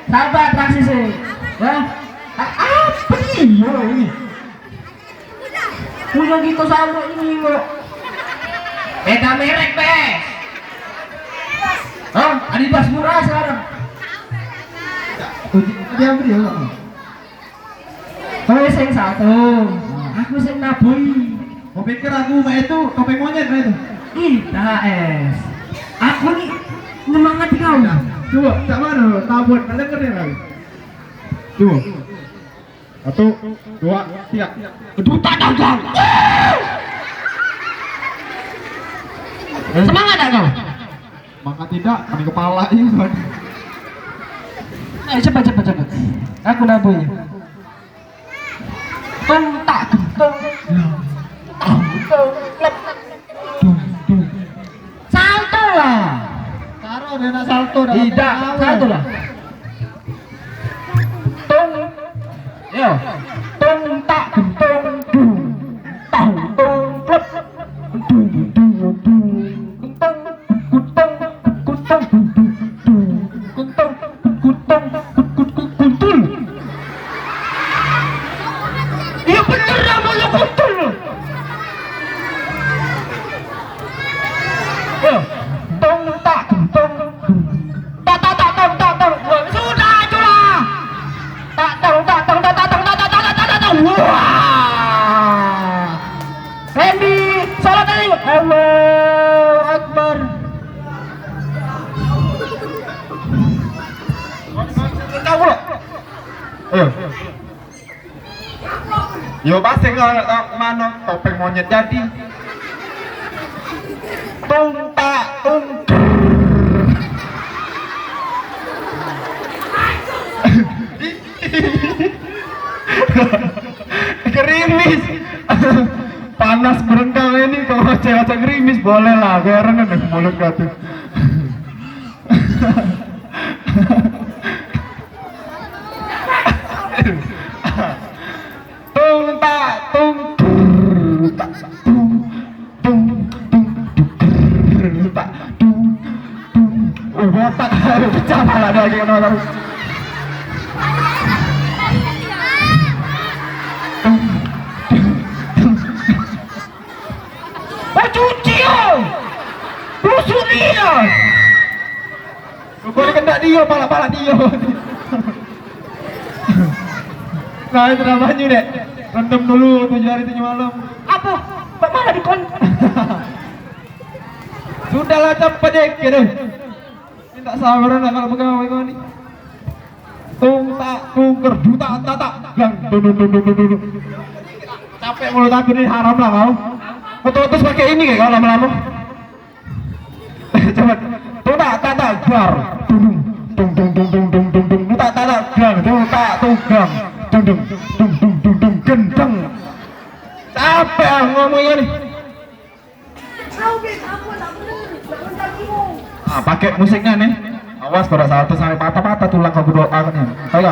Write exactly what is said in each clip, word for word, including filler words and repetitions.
Sabar, transisi. Hah? A-, apa iyo ini? Punya kita sama ini kok. Beda merek, Bes. Hah? Adidas murah sekarang. Uji, diambil ya, Pak. Kowe sing satu. Aku sing nabui. Kau pikir aku mak itu topeng monyet mak itu? Ih, tak es. Aku ni nyemangati kau. Coba, cak mana lo? Tabun, kalian keren kali. Coba. Satu, dua, tiga. Duta dagang. Semangat tak kau? Maka tidak, kami kepala ini. Ayo cepat, cepat, cepat. Aku nabui. Tung tak tung. Tung tung lep. Tung tung. Salto lah. Karo dia nak salto dah. Tidak, salto lah. Tung. Yo. Tung tak tung tung. Tang tung lep. Tung tung tung. Tung. Kutong, kutong, kutong, kutong, kut-, kut-, kut-, kuntul. Iya bener namanya kuntul. Ya, tong tak tong. Tak, tak, tak, tong, tak, tong. Sudah itulah. Tak, tong, tak, tong, tak, tak, tong, tak, tak, tak, tak, tak, tak, tong. Wah. Randy, salat tadi. Allahu Akbar. Ayo. Yo, pasti kau nak tahu kemana? Topeng monyet jadi. Tung tak tung. Gerimis. Panas berengkang ini, kalau cewek gerimis boleh lah, keren deh mulut kau tuh. Tung tak tung, tung tak tung, tung tung tung, tung tak tung, tung. Oh, botak. Pecah pala dia lagi kena tahu. Tung, tung, tung. Oh, cuci yo. Busuk dia. Kau ni kendak dia, palak-palak dia. Nah, itu dah banyu, Dek. Rendam dulu tujuh hari tujuh malam. Apa? Bak mana dikon? Sudahlah, cepet dikit deh. Minta sabar nak kalau begawe kau ni. Tung tak tungker juta tatak gang duduk duduk duduk duduk. Capek mulut aku ni, haram lah kau. Putus pakai ini kayak kau lama-lama. Cepet. Tung tak tatak gar. Dung dung dung dung dung dung dung. Tung tak tatak gar. Tung tak tung gang. Dung dung dung dung dung dung gendeng. Capek aku ngomongnya ni. Ah, pakai musiknya nih. Awas kalau salto sampai patah-patah tulang kau berdoa kan ya. Ayo.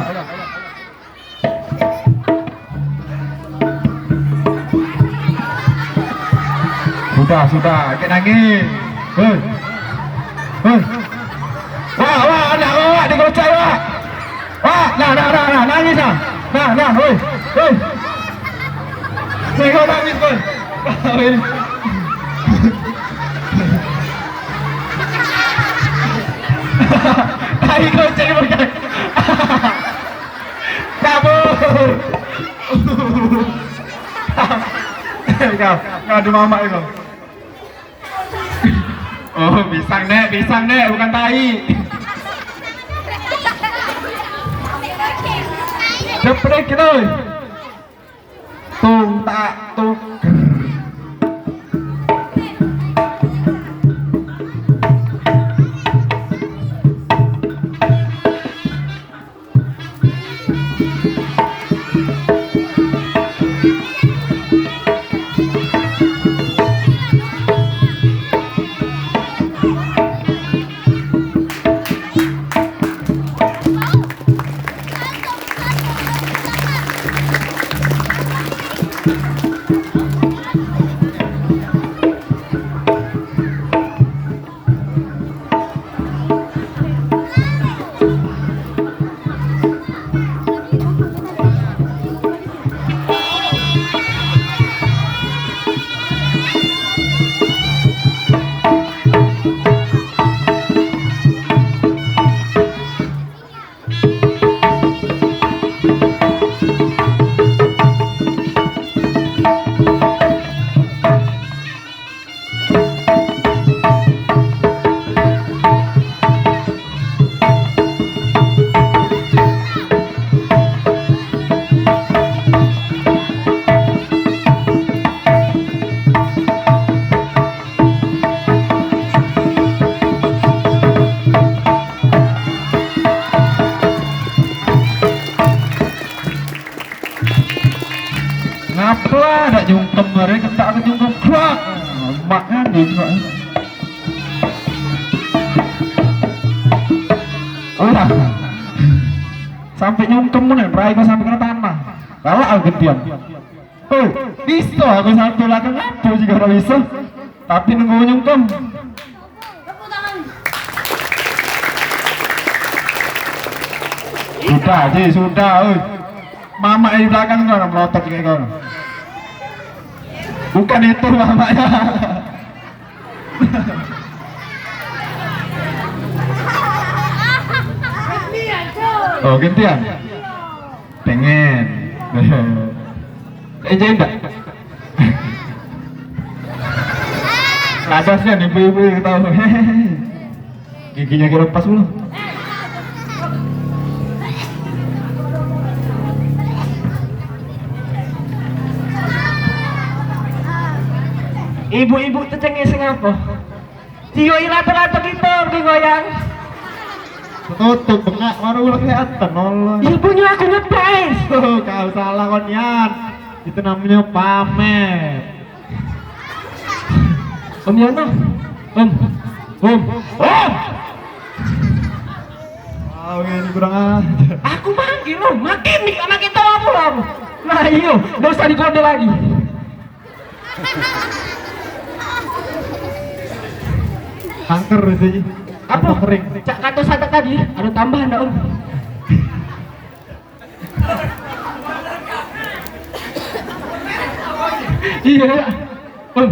Sudah, sudah, agak nangis. Hei. Hei. Wah, wah, anak awak digocai, wah. Wah, nah, nah, nah, nah, nangis, nah. Nah, nah, hei, hei. Nih, kau nangis, kau. Hei. Tai gocai, bukan. Kabur. Kau, kau ada mamak kau. Oh, pisang, Nek, pisang, Nek, bukan tai. Ceprek gitu. Tung tak tung. Ngapa dak nyungkem, hari kentak ke nyungkem, krak. Mak kan juga. Ulah. Sampai nyungkem mana, rai kau sampai kena tanah. Galak aku gentian. Oh, bisa aku satu lah, kenapa juga dak bisa? Tapi nunggu nyungkem. Sudah, Ji, sudah, oi. Mamak di belakang tu nak melotot kayak kau. Bukan itu mamaknya. Oh, gantian. Pengen. Eh, jadi enggak? Ladas kan ibu-ibu yang tahu. Giginya kira pas dulu. Ibu-ibu tu cengenges ngapo? Tio i lato-lato kito pergi goyang. Tutup bengak, baru ulah kelihatan, Allah. Ibunya aku ngetes. Oh, kau salah kon, Yan. Itu namanya pamer. Om Yana. Om. Om. Om. Wow, ini kurang ajar. Aku manggil lo, makin nih, makin tahu aku lah. Nah, iyo, dosa dikode lagi. Kanker itu, Ji. Apa? Kanker kering. Cak kato sadak tadi, ada tambahan dak, Om? Iya, ya. Om.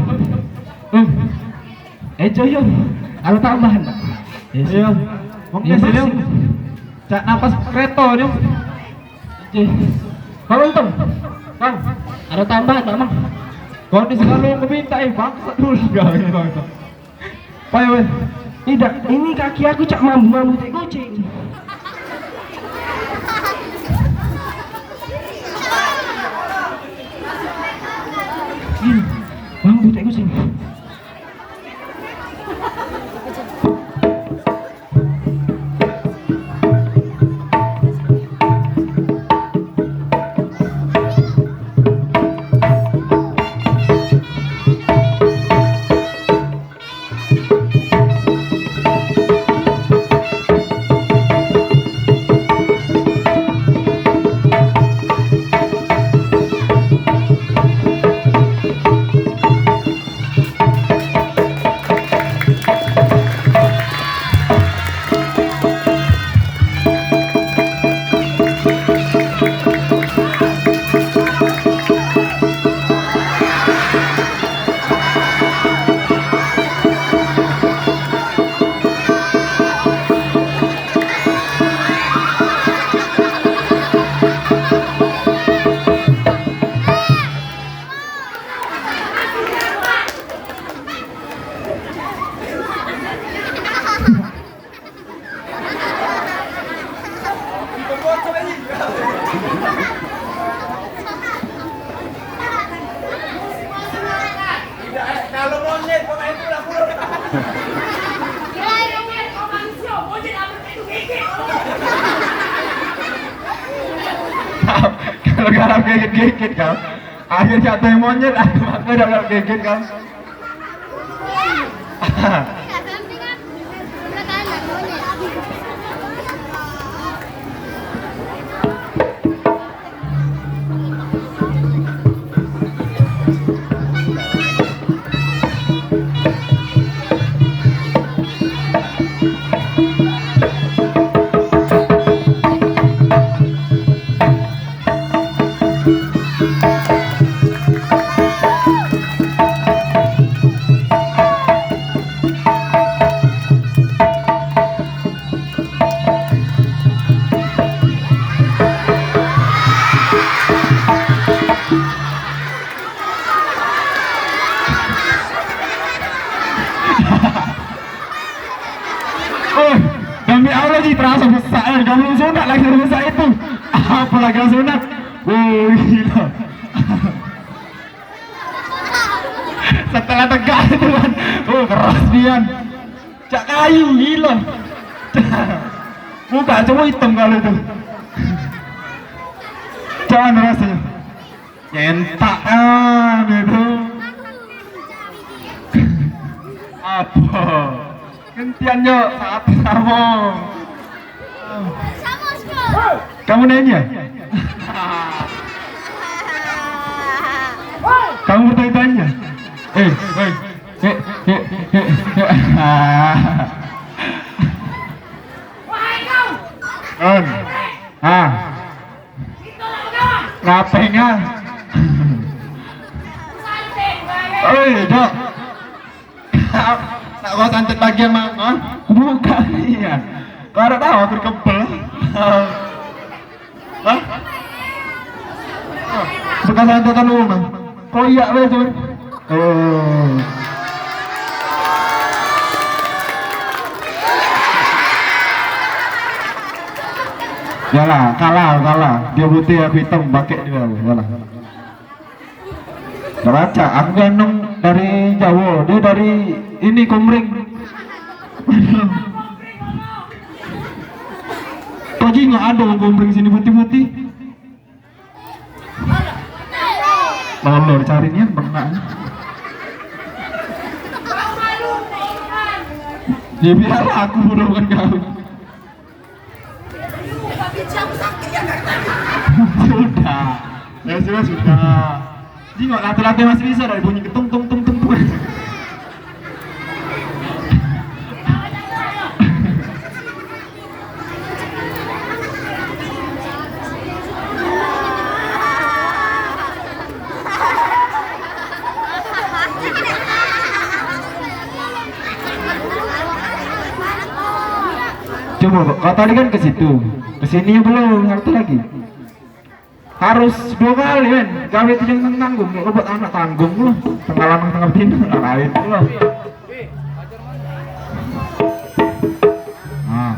Om. Eh, Joy, Om. Ada tambahan dak? Iya. Iya. Mungkin sini, Om. Cak napas kereta ni, Om. Oke. Bang Untung, Bang, ada tambahan dak, Bang? Kau ni selalu yang meminta, eh, bangsat dulu kau ini, bangsat. Pai, weh. Tidak, ini kaki aku cak mambu-mambu tai kucing. Ini, mambu tai kucing. Kalau galak geget-geget kau. Akhir jatuh monyet, aku dak galak geget kau. Oh, demi Allah, Ji, terasa besak, eh. Kamu sunat lagi besak itu. Apalagi sunat. Oh, gila. Setelah tegak itu kan. Oh, keras nian. Cak kayu, gila. Muka cuma hitam kalau itu. Jangan rasanya. Nyentak kan itu. Apa? Gentian yo, satu samo. Kamu nanya? Kamu bertanya-tanya? Eh, eh, eh, eh, eh, eh. Kan? Ah. Ngapain ya? Oi, Dok. Nak kau santet bagian mana? Bukan iya. Kau ada tahu aku dikebel. Hah? Bekas santetan rumah. Kau iya weh, Jun. Oh. Yalah, kalah, kalah. Dia putih, aku hitam, pakai dia. Yalah. Dah baca, aku ganong dari Jawa, dia dari ini, Komering. Kau jingok ada orang Komering sini putih-putih. Lolor cari nian bengak. Ya biarlah aku bodoh kan kau. Sudah. Ya sudah, sudah. Jingok latih-latih masih bisa dari bunyi ketung tung tung tung tung. Coba, Pak. Kau tadi kan ke situ, ke sini belum, satu lagi. Harus dua kali kan, gawe tu jangan tanggung, kayak buat anak tanggung lu, tengah lanang tengah betina, ngapain lu? Nah.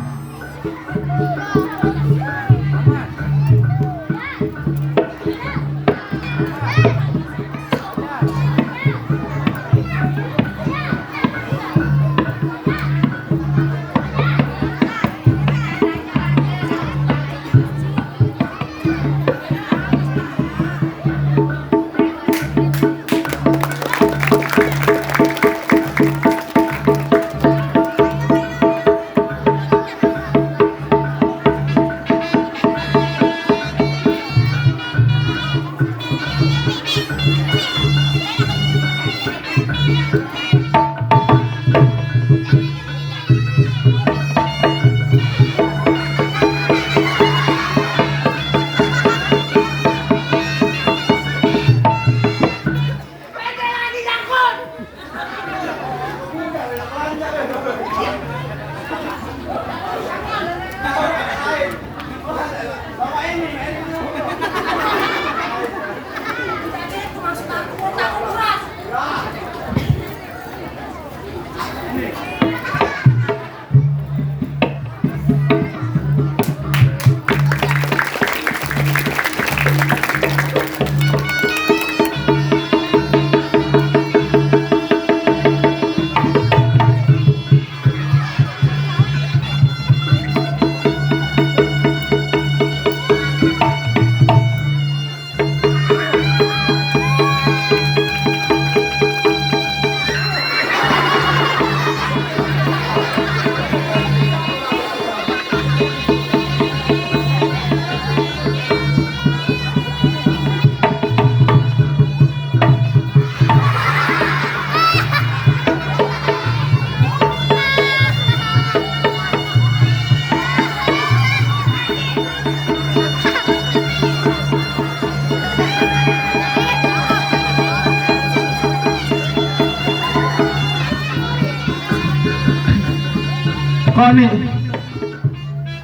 Kau ni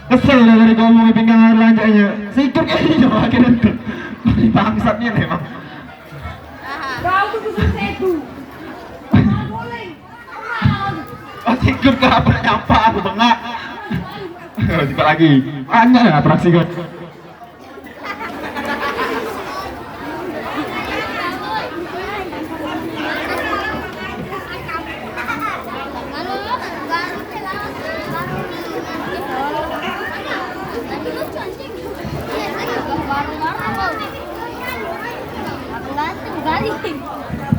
kesel dah dari kau omong pinggang air lanjutnya. Sikit kali je makin itu. Kau ni bangsat ni memang. Kau tu kusuk setu. Kau boleh. Oh, sikut ke apa nyapa aku bengak. Sikut lagi. Banyak ya atraksi kan. Balik.